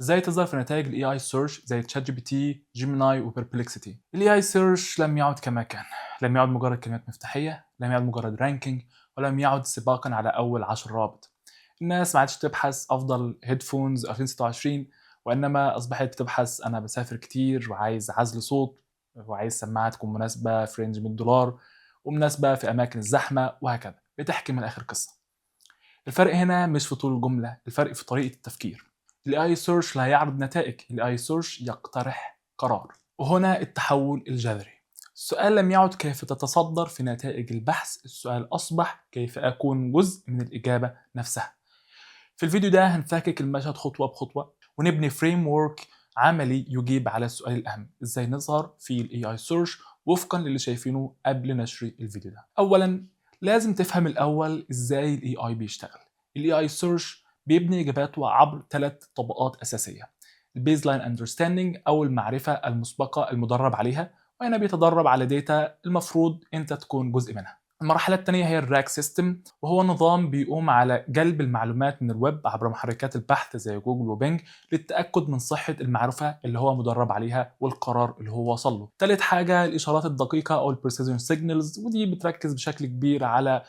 ازاي تظهر في نتائج ال AI search زي ChatGPT، Gemini و Perplexity. ال AI search لم يعد كما كان، لم يعد مجرد كلمات مفتاحيه، لم يعد مجرد ranking، ولم يعد سباقا على اول 10 روابط. الناس ما عادش تبحث افضل headphones 2026، وانما اصبحت تبحث انا بسافر كتير وعايز عزل صوت وعايز سماعه تكون مناسبة في range 100 دولار ومناسبة في اماكن الزحمة وهكذا. بتحكي من الاخر قصه. الفرق هنا مش في طول الجمله، الفرق في طريقه التفكير. ال AI search لا يعرض نتائج، ال AI search يقترح قرار. وهنا التحول الجذري. السؤال لم يعد كيف تتصدر في نتائج البحث، السؤال اصبح كيف اكون جزء من الاجابة نفسها. في الفيديو ده هنفكك المشهد خطوة بخطوة ونبني framework عملي يجيب على السؤال الاهم: ازاي نظهر في ال AI search وفقا للي شايفينه قبل نشر الفيديو ده. اولا، لازم تفهم الاول ازاي ال AI بيشتغل. ال AI search بيبني اجاباته عبر ثلاث طبقات اساسيه: ال baseline understanding او المعرفة المسبقة المدرب عليها، وهنا بيتدرب على data المفروض انت تكون جزء منها. المرحلة الثانية هي ال RAG system، وهو نظام بيقوم على جلب المعلومات من الويب عبر محركات البحث زي جوجل وبينج للتأكد من صحة المعرفة اللي هو مدرب عليها والقرار اللي هو وصل له. ثالث حاجة الإشارات الدقيقة أو ال precision signals، ودي بتركز بشكل كبير على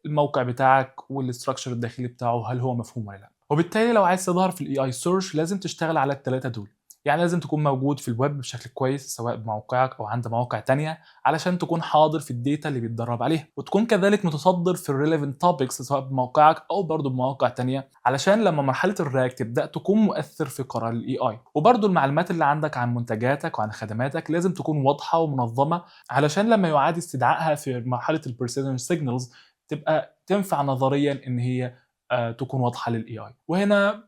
الموقع بتاعك وال structure الداخلي بتاعه، هل هو مفهوم ولا لا. وبالتالي لو عايز تظهر في ال AI search لازم تشتغل على الثلاثة دول، يعني لازم تكون موجود في الويب بشكل كويس سواء بموقعك او عند مواقع تانية علشان تكون حاضر في ال data اللي بيتدرب عليها، وتكون كذلك متصدر في ال relevant topics سواء بموقعك او برضه بمواقع تانية، علشان لما مرحلة ال RAG تبدا تكون مؤثر في قرار ال AI. وبرضه المعلومات اللي عندك عن منتجاتك وعن خدماتك لازم تكون واضحة ومنظمه، علشان لما يعاد استدعائها في مرحلة ال precision signals تبقى تنفع نظريا ان هي تكون واضحة لل AI. وهنا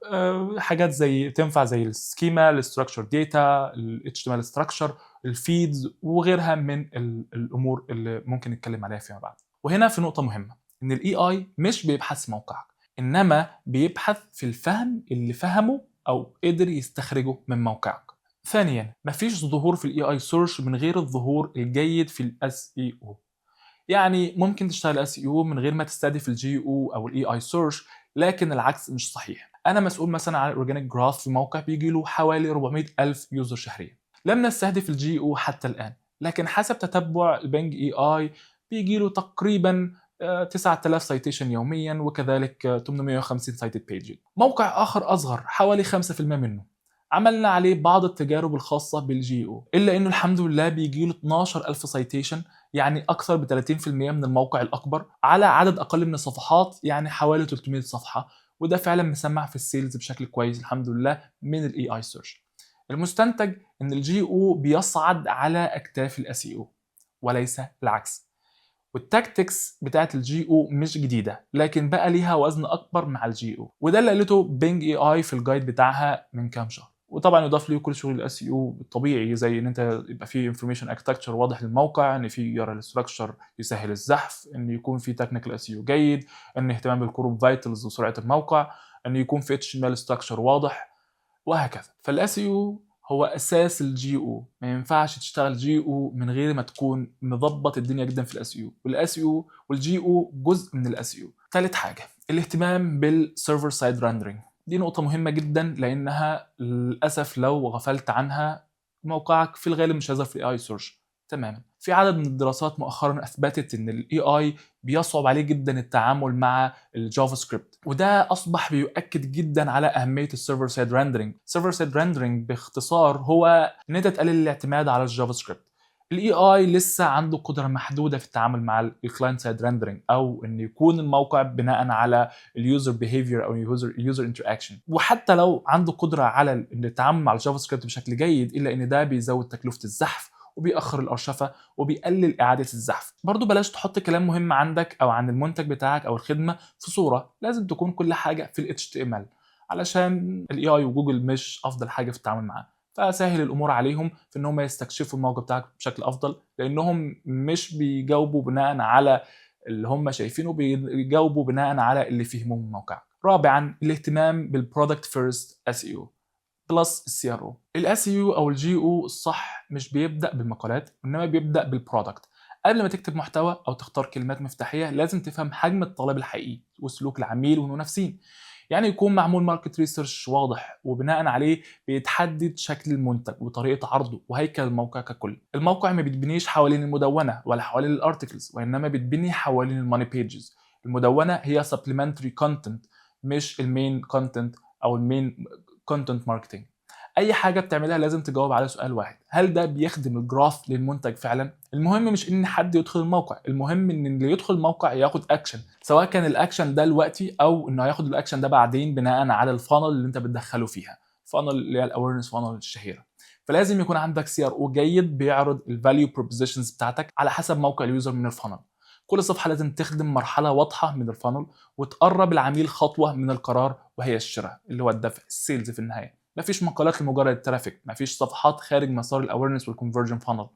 حاجات زي تنفع زي ال schema، ال structured data، ال HTML structure، ال feeds وغيرها من الامور اللي ممكن نتكلم عليها فيما بعد. وهنا في نقطة مهمه، ان ال AI مش بيبحث في موقعك، انما بيبحث في الفهم اللي فهمه او قدر يستخرجه من موقعك. ثانيا، مفيش ظهور في ال AI search من غير الظهور الجيد في ال SEO. يعني ممكن تشتغل SEO من غير ما تستهدف ال GEO او ال AI search، لكن العكس مش صحيح. انا مسؤول مثلا عن ال organic growth في موقع بيجي له حوالي 400 الف user شهريا. لم نستهدف ال GEO حتى الان، لكن حسب تتبع ال Bing AI بيجي له تقريبا 9000 citation يوميا وكذلك 850 cited page. موقع اخر اصغر حوالي 5% منه، عملنا عليه بعض التجارب الخاصة بال GEO، إلا إنه الحمد لله بيجي له 12000 citation، يعني أكثر ب 30% من الموقع الأكبر على عدد أقل من الصفحات، يعني حوالي 300 صفحة، وده فعلا مسمع في ال sales بشكل كويس الحمد لله من ال AI search. المستنتج ان ال GEO بيصعد على اكتاف ال SEO وليس العكس. وال tactics بتاعت ال GEO مش جديده، لكن بقى ليها وزن اكبر مع ال GEO، وده اللي قالته Bing AI في ال guide بتاعها من كام شهر. وطبعا يضاف ليه كل شغل ال SEO الطبيعي، زي ان انت يبقى في information architecture واضح للموقع، ان في URL structure يسهل الزحف، ان يكون في technical SEO جيد، ان اهتمام بال core vitals وسرعة الموقع، ان يكون في HTML structure واضح وهكذا. فال SEO هو اساس ال GEO. ما ينفعش تشتغل GEO من غير ما تكون مظبط الدنيا جدا في ال SEO، وال SEO وال GEO جزء من ال SEO. ثالث حاجة الاهتمام بال server side rendering. دي نقطة مهمة جدا، لأنها للأسف لو غفلت عنها موقعك في الغالب مش هيظهر في ال AI search تماما. في عدد من الدراسات مؤخرا اثبتت ان ال AI بيصعب عليه جدا التعامل مع ال JavaScript، وده اصبح بيؤكد جدا على اهمية ال server side rendering. server side rendering باختصار هو ان انت تقلل الاعتماد على ال JavaScript. ال AI لسه عنده قدره محدودة في التعامل مع ال client side rendering، او ان يكون الموقع بناء على ال user behavior او ال user interaction. وحتى لو عنده قدره على التعامل مع ال JavaScript بشكل جيد، الا ان ده بيزود تكلفة الزحف وبيأخر الأرشفة وبيقلل إعادة الزحف. برضو بلاش تحط كلام مهم عندك أو عن المنتج بتاعك أو الخدمة في صورة، لازم تكون كل حاجة في ال HTML، علشان ال AI وجوجل مش أفضل حاجة في التعامل معاه، فسهل الامور عليهم في ان هم يستكشفوا الموقع بتاعك بشكل افضل، لانهم مش بيجاوبوا بناء على اللي هم شايفينه، بيجاوبوا بناء على اللي فهموه من موقعك. رابعا، الاهتمام بال product first SEO plus ال CRO. ال SEO او ال GEO الصح مش بيبدا بالمقالات، انما بيبدا بال product. قبل ما تكتب محتوى او تختار كلمات مفتاحيه لازم تفهم حجم الطلب الحقيقي وسلوك العميل والمنافسين. يعني يكون معمول market research واضح، وبناء عليه بيتحدد شكل المنتج وطريقه عرضه وهيكل الموقع ككل. الموقع ما بيتبنيش حوالين المدونة ولا حوالين ال articles، وانما بيتبني حوالين ال money pages. المدونة هي supplementary content، مش ال main content او ال main content marketing. اي حاجة بتعملها لازم تجاوب على سؤال واحد: هل ده بيخدم ال growth للمنتج فعلا؟ المهم مش ان حد يدخل الموقع، المهم ان اللي يدخل الموقع ياخد اكشن، سواء كان الاكشن ده دلوقتي او انه هياخد الاكشن ده بعدين بناء على ال funnel اللي انت بتدخله فيها، funnel اللي هي ال awareness funnel الشهيره. فلازم يكون عندك CRO جيد بيعرض ال value propositions بتاعتك على حسب موقع ال user من ال funnel. كل صفحة لازم تخدم مرحلة واضحة من ال funnel وتقرب العميل خطوة من القرار، وهي الشراء اللي هو الدفع، ال sales في النهايه. مفيش مقالات لمجرد ال traffic، مفيش صفحات خارج مسار ال awareness وال conversion funnel.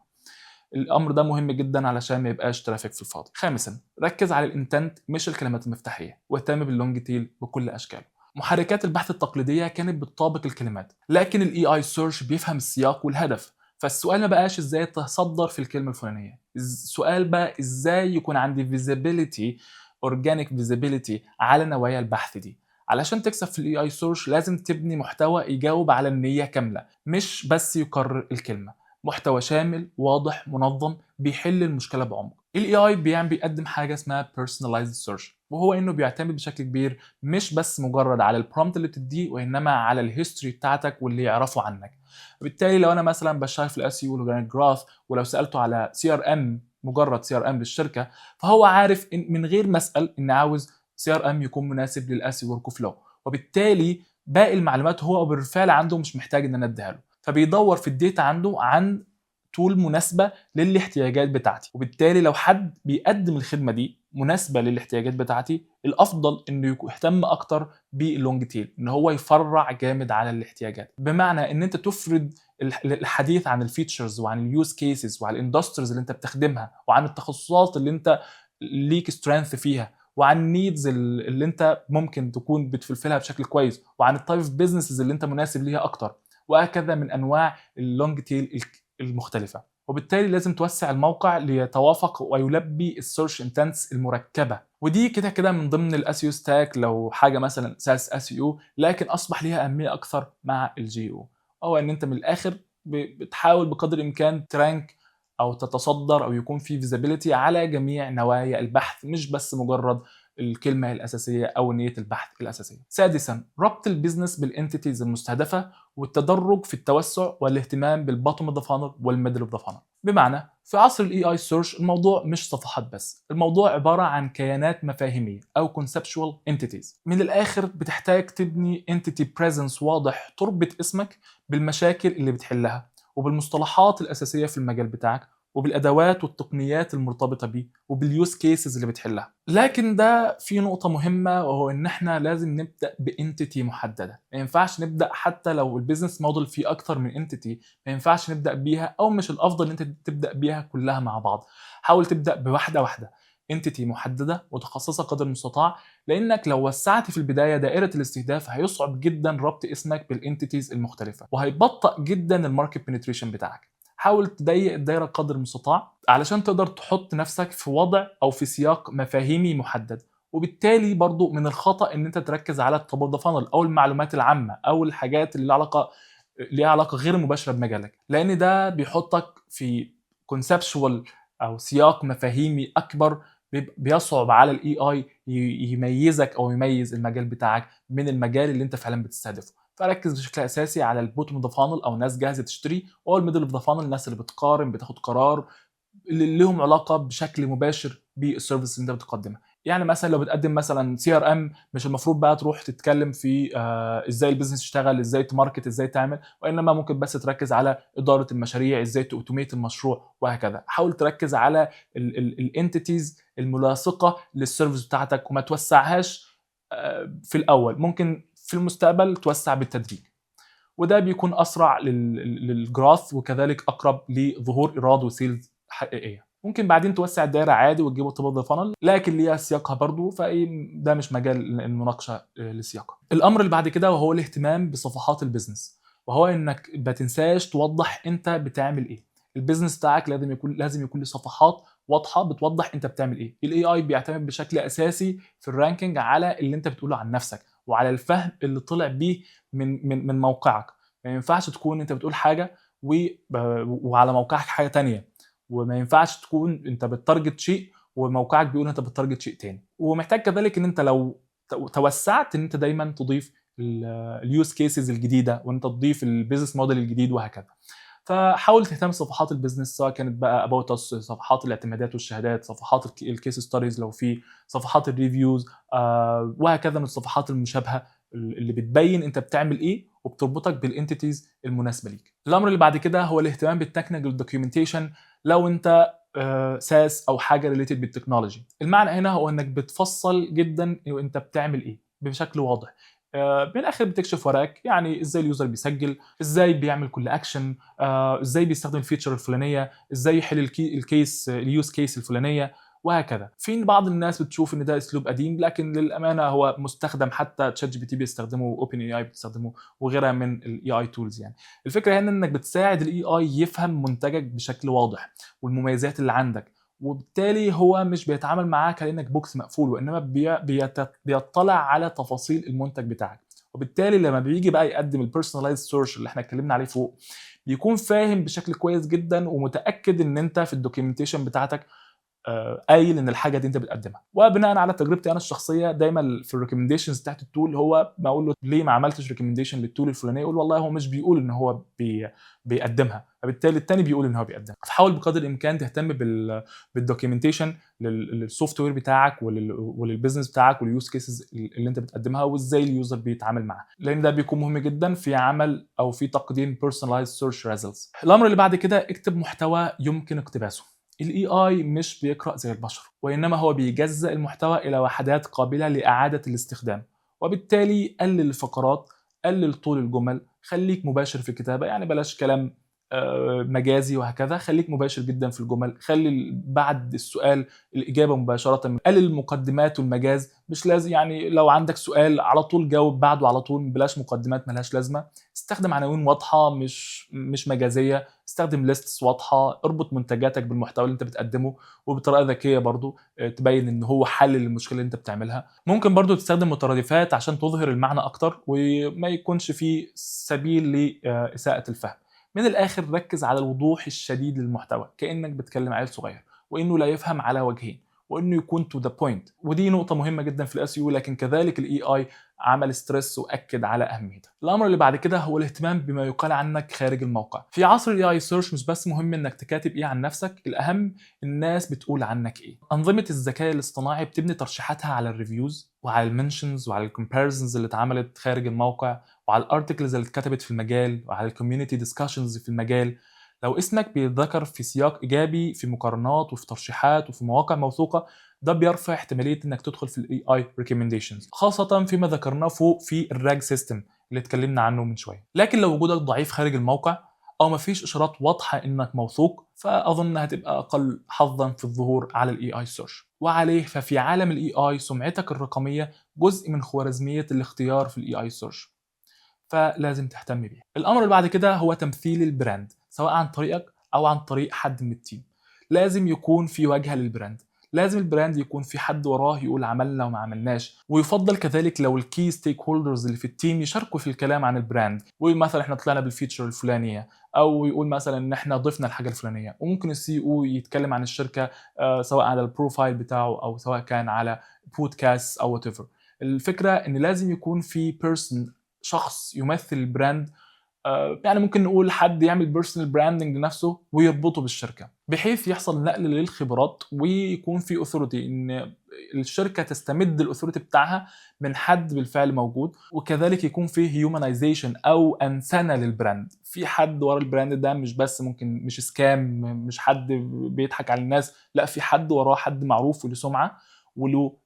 الامر ده مهم جدا علشان ما يبقاش traffic في الفاضي. خامسا، ركز على ال intent مش الكلمات المفتاحيه، واهتم بال long tail بكل اشكاله. محركات البحث التقليدية كانت بتطابق الكلمات، لكن ال AI search بيفهم السياق والهدف. فالسؤال ما بقاش ازاي تصدر في الكلمة الفلانيه، السؤال بقى ازاي يكون عندي visibility، organic visibility على نوايا البحث دي. علشان تكسب في ال AI search لازم تبني محتوى يجاوب على النية كاملة، مش بس يكرر الكلمة. محتوى شامل، واضح، منظم، بيحل المشكلة بعمق. ال AI بيعمل بيقدم حاجة اسمها personalized search، وهو انه بيعتمد بشكل كبير مش بس مجرد على ال prompt اللي بتديه، وانما على ال history بتاعتك واللي يعرفه عنك. بالتالي لو انا مثلا بشتغل في ال SEO وال organic growth، ولو سالته على CRM، مجرد CRM للشركه، فهو عارف إن من غير ما اسال ان عاوز CRM يكون مناسب لل SEO workflow، وبالتالي باقي المعلومات هو بالفعل عنده، مش محتاج ان انا اديها له. فبيدور في ال data عنده عن tool مناسبة للاحتياجات بتاعتي. وبالتالي لو حد بيقدم الخدمة دي مناسبة للاحتياجات بتاعتي، الافضل انه يهتم اكتر بال long tail، ان هو يفرع جامد على الاحتياجات، بمعنى ان انت تفرد الحديث عن ال features وعن ال use cases وعن ال industries اللي انت بتخدمها وعن التخصصات اللي انت ليك strength فيها وعن ال needs اللي انت ممكن تكون بت fulfill ها بشكل كويس وعن ال type of businesses اللي انت مناسب ليها اكتر، وهكذا من انواع ال long tail المختلفه. وبالتالي لازم توسع الموقع ليتوافق ويلبي ال search intents المركبه، ودي كده كده من ضمن ال SEO stack لو حاجة مثلا SaaS SEO، لكن اصبح ليها اهمية اكثر مع ال GEO، هو ان انت من الاخر بتحاول بقدر الامكان ت rank او تتصدر او يكون في visibility على جميع نوايا البحث، مش بس مجرد الكلمة الاساسية او نيه البحث الاساسيه. سادسا، ربط ال business بال entities المستهدفة والتدرج في التوسع والاهتمام بال bottom of the funnel وال middle of the funnel. بمعنى في عصر ال AI search الموضوع مش صفحات بس، الموضوع عبارة عن كيانات مفاهيميه او conceptual entities. من الاخر بتحتاج تبني entity presence واضح تربط اسمك بالمشاكل اللي بتحلها وبالمصطلحات الاساسية في المجال بتاعك وبالادوات والتقنيات المرتبطة بيه وبال use cases اللي بتحلها. لكن ده في نقطة مهمه، وهو ان احنا لازم نبدا ب entity محدده. ما ينفعش نبدا، حتى لو ال business model فيه اكتر من entity، ما ينفعش نبدا بيها، او مش الافضل ان انت تبدا بيها كلها مع بعض. حاول تبدا بواحدة واحده، entity محددة متخصصة قدر المستطاع، لانك لو وسعت في البداية دائرة الاستهداف هيصعب جدا ربط اسمك بال entities المختلفة وهيبطئ جدا ال market penetration بتاعك. حاول تضيق الدايرة قدر المستطاع علشان تقدر تحط نفسك في وضع او في سياق مفاهيمي محدد. وبالتالي برضو من الخطا ان انت تركز على ال top of the funnel او المعلومات العامة او الحاجات اللي ليها علاقه غير مباشرة بمجالك، لان ده بيحطك في conceptual او سياق مفاهيمي اكبر، بيصعب على ال AI يميزك او يميز المجال بتاعك من المجال اللي انت فعلا بتستهدفه. فركز بشكل اساسي على ال bottom of the funnel او ناس جاهزة تشتري، او ال middle of the funnel، الناس اللي بتقارن، بتاخد قرار، اللي لهم علاقة بشكل مباشر بال service اللي انت بتقدمها. يعني مثلا لو بتقدم مثلا CRM، مش المفروض بقى تروح تتكلم في ازاي ال business يشتغل، ازاي ت market، ازاي تعمل، وانما ممكن بس تركز على ادارة المشاريع، ازاي ت automate المشروع وهكذا. حاول تركز على ال entities الملاصقه لل service بتاعتك وما توسعهاش في الاول. ممكن في المستقبل توسع بالتدريج، وده بيكون اسرع لل growth وكذلك اقرب لظهور ايراد و sales حقيقيه. ممكن بعدين توسع الدايرة عادي وتجيب top of the funnel، لكن ليها سياقها برضو، فايه ده مش مجال المناقشة لسياقها. الامر اللي بعد كده وهو الاهتمام بصفحات ال business، وهو انك ما تنساش توضح انت بتعمل ايه. ال business بتاعك لازم يكون له صفحات واضحة بتوضح انت بتعمل ايه. ال AI بيعتمد بشكل اساسي في ال ranking على اللي انت بتقوله عن نفسك. وعلى الفهم اللي طلع بيه من موقعك. ما ينفعش تكون انت بتقول حاجة وعلى موقعك حاجة تانية، وما ينفعش تكون انت بت target شيء وموقعك بيقول انت بت target شيء تاني. ومحتاج كذلك ان انت لو توسعت ان انت دايما تضيف ال use cases الجديدة، وان انت تضيف ال business model الجديد وهكذا. فحاول تهتم بصفحات ال business، سواء كانت بقى about us، صفحات الاعتمادات والشهادات، صفحات ال case studies لو في، صفحات ال reviews، وهكذا من الصفحات المشابهة اللي بتبين انت بتعمل ايه وبتربطك بال entities المناسبة ليك. الامر اللي بعد كده هو الاهتمام بال technical documentation لو انت SaaS او حاجة related بال technology. المعنى هنا هو انك بتفصل جدا وانت بتعمل ايه بشكل واضح. من الاخر بتكشف ورقك، يعني ازاي ال user بيسجل، ازاي بيعمل كل اكشن، ازاي بيستخدم ال feature الفلانيه، ازاي يحل ال case ال use case الفلانية وهكذا. في بعض الناس بتشوف ان ده اسلوب قديم، لكن للامانة هو مستخدم، حتى ChatGPT بيستخدمه، OpenAI بتستخدمه، وغيرها من ال AI tools. يعني الفكرة هنا انك بتساعد ال AI يفهم منتجك بشكل واضح والمميزات اللي عندك، وبالتالي هو مش بيتعامل معاك كانك box مقفول، وانما بيطلع على تفاصيل المنتج بتاعك. وبالتالي لما بيجي بقى يقدم ال personalized search اللي احنا اتكلمنا عليه فوق، بيكون فاهم بشكل كويس جدا ومتاكد ان انت في ال documentation بتاعتك قايل ان الحاجة دي انت بتقدمها. وبناء على تجربتي انا الشخصيه، دايما في ال recommendations بتاعت ال tool، هو بقول له ليه ما عملتش recommendation لل tool الفلانيه؟ يقول والله هو مش بيقول ان هو بيقدمها، فبالتالي التاني بيقول ان هو بيقدمها. فحاول بقدر الامكان تهتم بال documentation لل software بتاعك ولل business بتاعك وال use cases اللي انت بتقدمها وازاي ال user بيتعامل معاها، لان ده بيكون مهم جدا في عمل او في تقديم personalized search results. الامر اللي بعد كده، اكتب محتوى يمكن اقتباسه. ال AI مش بيقرا زي البشر، وانما هو بيجزأ المحتوى الى وحدات قابله لاعادة الاستخدام، وبالتالي قلل الفقرات، قلل طول الجمل، خليك مباشر في الكتابه، يعني بلاش كلام مجازي وهكذا، خليك مباشر جدا في الجمل، خلي بعد السؤال الاجابة مباشره، قلل المقدمات والمجاز، مش لازم، يعني لو عندك سؤال على طول جاوب بعده على طول، بلاش مقدمات ملهاش لازمه. استخدم عناوين واضحة مش مجازيه، استخدم lists واضحه، اربط منتجاتك بالمحتوى اللي انت بتقدمه، وبطريقة ذكية برضو تبين ان هو حل للمشكلة اللي انت بتعملها. ممكن برضو تستخدم مترادفات عشان تظهر المعنى اكتر وما يكونش في سبيل لاساءه الفهم. من الاخر، ركز على الوضوح الشديد للمحتوى كانك بتكلم عيل صغير، وانه لا يفهم على وجهين، وانه يكون to the point. ودي نقطة مهمة جدا في ال SEO، لكن كذلك ال AI عمل stress واكد على اهميتها. الامر اللي بعد كده هو الاهتمام بما يقال عنك خارج الموقع. في عصر ال AI search مش بس مهم انك تكاتب ايه عن نفسك، الاهم الناس بتقول عنك ايه. انظمة الذكاء الاصطناعي بتبني ترشيحاتها على ال reviews وعلى ال mentions وعلى ال comparisons اللي اتعملت خارج الموقع وعلى ال articles اللي اتكتبت في المجال وعلى ال community discussions في المجال. لو اسمك بيتذكر في سياق ايجابي، في مقارنات وفي ترشيحات وفي مواقع موثوقه، ده بيرفع احتمالية انك تدخل في ال AI recommendations، خاصة فيما ذكرناه فوق في ال RAG system اللي اتكلمنا عنه من شوية. لكن لو وجودك ضعيف خارج الموقع او مفيش اشارات واضحة انك موثوق، فاظن هتبقى اقل حظا في الظهور على ال AI search. وعليه ففي عالم ال AI سمعتك الرقمية جزء من خوارزمية الاختيار في ال AI search، فلازم تهتم بيها. الامر اللي بعد كده هو تمثيل ال brand، سواء عن طريقك او عن طريق حد من ال team. لازم يكون في واجهه لل brand، لازم ال brand يكون في حد وراه يقول عملنا وما عملناش. ويفضل كذلك لو ال key stakeholders اللي في ال team يشاركوا في الكلام عن ال brand، ويقول مثلا احنا طلعنا بال feature الفلانيه، او يقول مثلا ان احنا ضفنا الحاجة الفلانيه. وممكن ال CEO يتكلم عن الشركة سواء على ال profile بتاعه او سواء كان على بودكاست او whatever. الفكرة ان لازم يكون في person، شخص يمثل ال brand، يعني ممكن نقول حد يعمل personal branding لنفسه ويربطه بالشركه، بحيث يحصل نقل للخبرات ويكون في authority، ان الشركة تستمد ال authority بتاعها من حد بالفعل موجود. وكذلك يكون في humanization او انسنه لل brand، في حد ورا ال brand ده، مش بس ممكن مش scam، مش حد بيضحك على الناس، لا، في حد وراه، حد معروف وله سمعه وله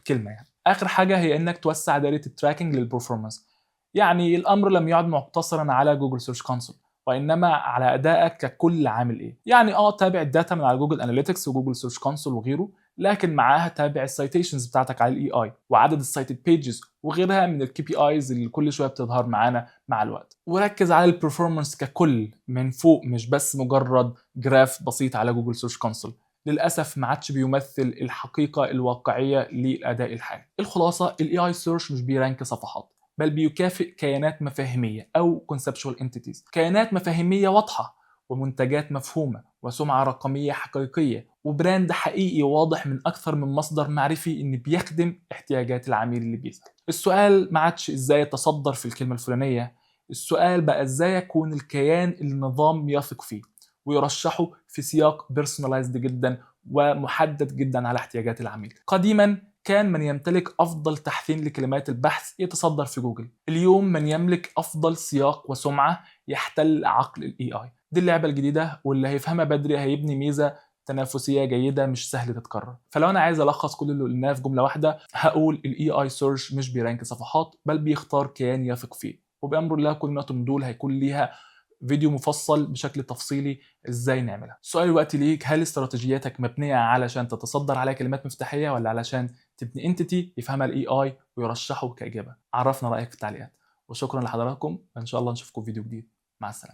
كلمة. يعني اخر حاجة هي انك توسع دائرة ال tracking لل performance. يعني الامر لم يعد مقتصرا على Google Search Console، وانما على ادائك ككل عامل ايه. يعني تابع ال data من على Google Analytics و Google Search Console وغيره، لكن معاها تابع ال citations بتاعتك على ال AI وعدد ال cited pages وغيرها من ال KPIs اللي كل شوية بتظهر معانا مع الوقت. وركز على ال performance ككل من فوق، مش بس مجرد graph بسيط على Google Search Console. للاسف ما عادش بيمثل الحقيقة الواقعية للاداء الحالي. الخلاصه، ال AI search مش بي rank صفحات، بل بيكافئ كيانات مفاهيميه او conceptual entities، كيانات مفاهيميه واضحة ومنتجات مفهومه وسمعه رقمية حقيقية و brand حقيقي واضح من اكثر من مصدر معرفي ان بيخدم احتياجات العميل اللي بيسال. السؤال ما عادش ازاي اتصدر في الكلمة الفلانيه، السؤال بقى ازاي اكون الكيان اللي النظام يثق فيه ويرشحه في سياق personalized جدا ومحدد جدا على احتياجات العميل. قديما كان من يمتلك افضل تحسين لكلمات البحث يتصدر في جوجل، اليوم من يملك افضل سياق وسمعه يحتل عقل ال AI. دي اللعبة الجديده، واللي هيفهمها بدري هيبني ميزة تنافسية جيدة مش سهل تتكرر. فلو انا عايز الخص كل اللي قلناه في جملة واحده، هقول ال AI search مش بي rank صفحات، بل بيختار كيان يثق فيه. وبامر الله كل نقطة من دول هيكون ليها فيديو مفصل بشكل تفصيلي ازاي نعملها. السؤال دلوقتي ليك: هل استراتيجياتك مبنية علشان تتصدر على كلمات مفتاحيه، ولا علشان تبني entity يفهمها ال AI ويرشحه كاجابه؟ عرفنا رايك في التعليقات، وشكرا لحضراتكم، وان شاء الله نشوفكم في فيديو جديد. مع السلامه.